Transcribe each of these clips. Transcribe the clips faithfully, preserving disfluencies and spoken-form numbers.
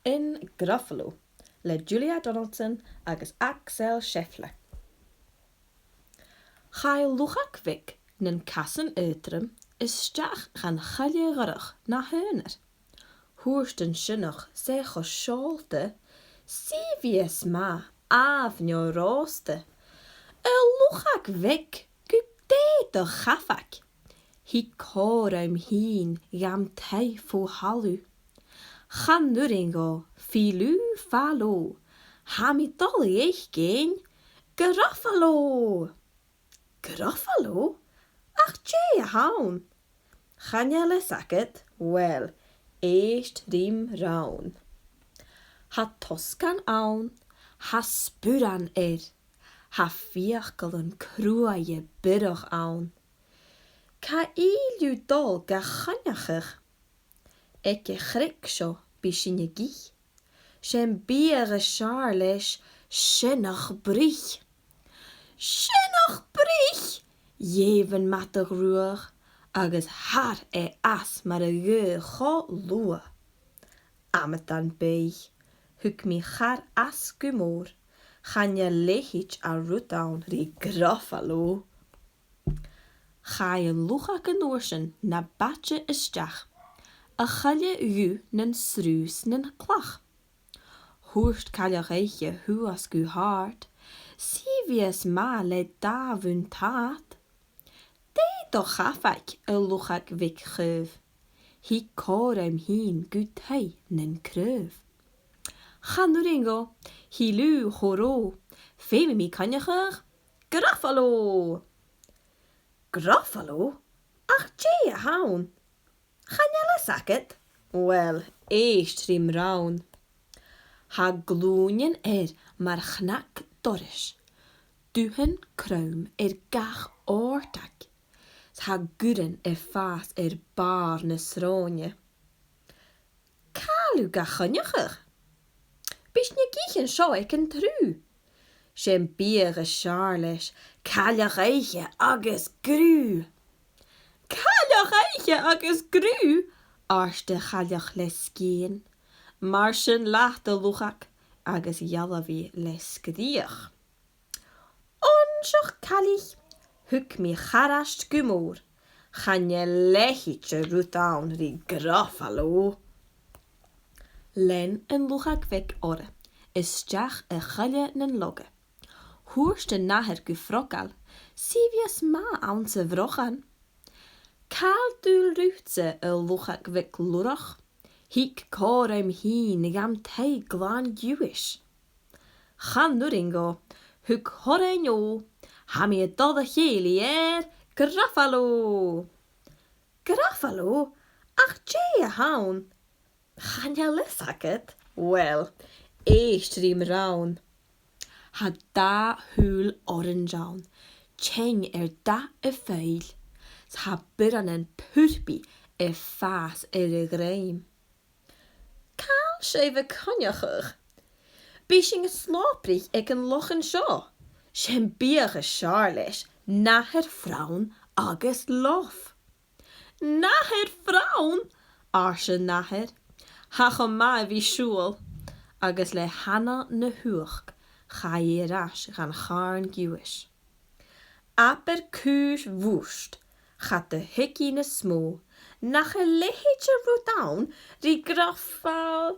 An Gruffalo, le Julia Donaldson agus Axel Scheffler. Chaidh luchag bheag nan casan aotrom a-steach dhan choille dhorch na h-aonar. Thuirt an sionnach 's e cho seòlta, "Sìbh i, 's math, àmh neo ròsta. A luchag bheag, gu dè do chabhaig? Thig còmhla rium fhìn gam taigh fo thalamh. Chan urrainn dhomh, fìlibh fa-lò, tha mi dol a dh'fhaicinn Gruffalo." "Gruffalo? Ach dè a th' ann?" "Chan eil fhios agad? Uill, èist rim rann. Tha tosgan ann, tha spuirean air, tha fiaclan cruaidhe biorach ann. Càit a bheil thu dol ga choinneachadh? Aig a' chreag seo bidh sinn ag ithe. Sin biadh as fheàrr leis, sionnach bruich." "Sionnach bruich?" dh'èigh am madadh-ruadh, agus tharraing e às mar a ghaoth cho luath. "Amadan beag, thug mi char às gu mòr, chan eil leithid a rud ann ri Gruffalo." Chaidh an luchag an uair sin na b' fhaide a-steach, a' choille dhubh nan sruth 's nan clach. Thuirt cailleach-oidhche shuas gu h-àrd, "Sìbh i, 's math, le dà bhun-tàid. Dè do chabhaig, a luchag bheag chaoimh? Thig còmhla rium fhìn gu taigh nan craobh." "Chan urrainn dhomh, thig leam cho rò, feumaidh mi coinneachadh Gruffalo." "Gruffalo? Ach dè a th' ann? Chan eil fhios agad? Uill, èist rim rann. Tha glùinean air mar chnag dorais, dubhan crom air gach òrdag, 's tha guran a' fàs air bàrr na sròine. Càit a bheil thu ga choinneachadh? Bidh sinn ag ithe an seo aig an t-sruth. Sin biadh as fheàrr leis, cailleach-oidhche agus gruth." "Cailleach-oidhche agus gruth?" ars a' chailleach le sgian. "Mar sin leat, a luchag," agus dhealbh i le sgreuch. "An seo, cailleach, thug mi char ast gu mòr, chan eil leithid a rud ann ri Gruffalo." Lean an luchag bheag orra, a-steach a' choille nan loga. Thuirt an nathair gu frogail, "Sìbh i, 's math, anns a' bhrochan. Càit a bheil dùil riutsa, a luchag bheag lurach? Thig còmhla rium fhìn gam taigh glan giuthais." "Chan urrainn dhomh, thig còmhla rium, tha mi a' dol a chèilidh air Gruffalo." "Gruffalo? Ach dè a th' ann? Chan eil fhios agad? Uill, èist rim rann. Tha dà shùil orains ann, teanga air dath a' phuill, 's tha bioranan purpaidh a' fàs air a dhruim. Càit a bheil sibh a' coinneachadh? Bidh sinn a' slòpraich aig an loch an seo. Sin biadh as fheàrr leis, nathair, fronn agus lof." "Nathair, fronn?" ars an nathair. "Tha cho math a bhith a' siubhal." Agus le h-anail na h-uachd, chaidh i air ais dhan chàrn giuthais. Abair cùis bhùird, cha do thuig i nas motha nach e leithid a rud ann ri Gruffalo.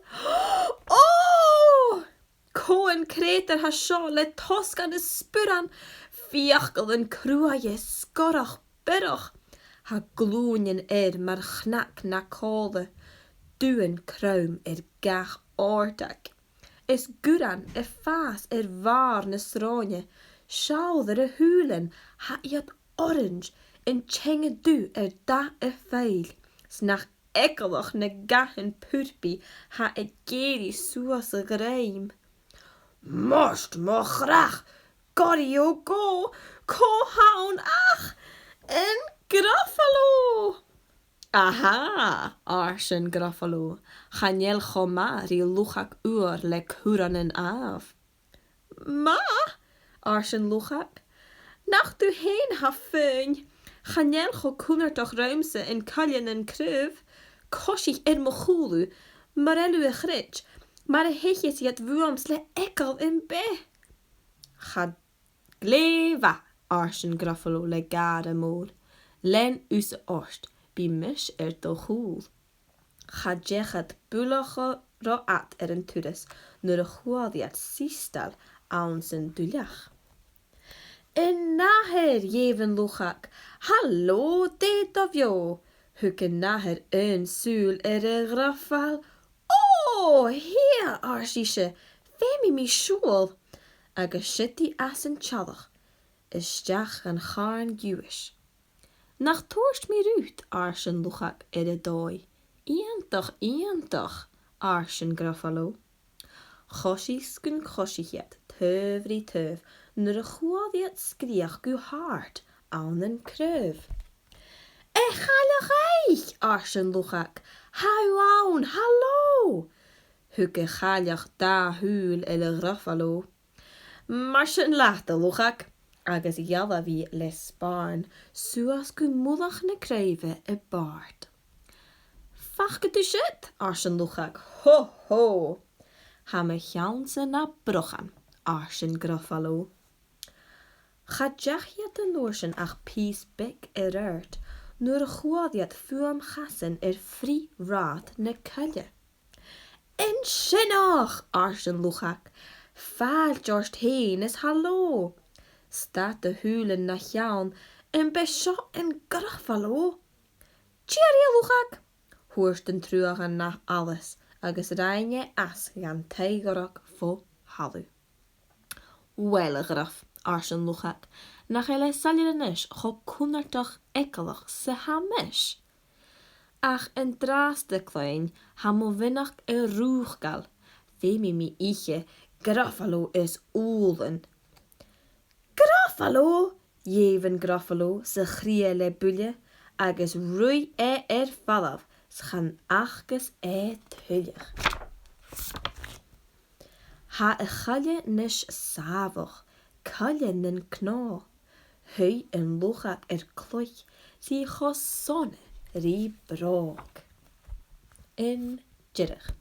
Ò! Cò an creutair a tha seo le tosgan is spuirean, fiaclan cruaidhe, sgorach biorach? Tha glùinean air mar chnag na còmhla, dubhan crom air gach òrdag. Is guran a' fàs air bàrr na sròine, seall air a shùilean, tha iad orains, an teanga dubh air dath a' phuill, 's nach eagalach na gathan purpaidh tha ag èirigh suas a dhruim. Mort mo chreach, goirid ò gò, cò th' ann ach an Gruffalo! Aha, ars an Gruffalo, chan eil cho math ri luchag fhuar le curran an àmh. Math, ars an luchag, nach tu fhèin a tha fuine, chan eil cho cunnartach riumsa an coille nan craobh, coisich air mo chùlaibh, mur eil thu a' creids, Mura h-eil iad bhuamsa le eagal am beatha. Cha glè mhath, ars an Gruffalo le gàire mòr. Lean thusa ort, bidh mise air do chùl. Cha deach iad buileach ro fhada air an turas nuair a chuala iad siostal anns an duilleach. A nathair, dh'èigh an luchag, halò, dè do bheò? Thug an nathair aon sùil air a' Ghruffalo. Ò, thighearna, ars ise, feumaidh mi siubhal. Agus siud i às an t-sealladh, a-steach dhan chàrn ghiuthais. Nach tuirt mi riut, ars an luchag air a dòigh. Iongantach, iongantach, ars an Gruffalo. Choisich gun choisich iad, taobh ri taobh, nuair a chuala iad sgreuch gu h-àrd ann an craobh. A chailleach-oidhche, ars an luchag, tha thu ann, halò! Thug a' chailleach dà shùil air a' Ghruffalo. Mar sin leat, a luchag, agus dh'fhalbh i le spàirn suas gu mullach na craoibhe a b' àirde. Faca tu siud? ars an luchag. Ho, ho! Tha mo cheannsa na brochan, ars an Gruffalo. Cha deach iad an uair sin ach pìos beag air adhart nuair a chuala iad fuaim chasan air frith rathad na coille. An sineach! ars an luchag. Fàilte ort fhèin is halò! Stad do shùilean na cheann, am b' e seo an Gruffalo? Tìoraidh, a luchag! thuirt an truaghan na fhallas agus rinn e às dhan taigh-dhorch fo thalamh. Uill, a Ghruff, ars an luchag, nach eil e soilleir a-nis cho cunnartach eagalach 's a tha mise? Ach an-dràsta, a chlann, tha mo mhionach a' rùchdail. Feumaidh mi ithe Gruffalo is ùbhlan. Gruffalo! dh'èigh an Gruffalo 's a chridhe le buille agus ruith e air falbh 's chan fhacas e tuilleadh. Tha a' choille a-nis sàmhach, coille nan cnò. Shuidh an luchag air cluich 's i cho sona ri bròg. An deireadh.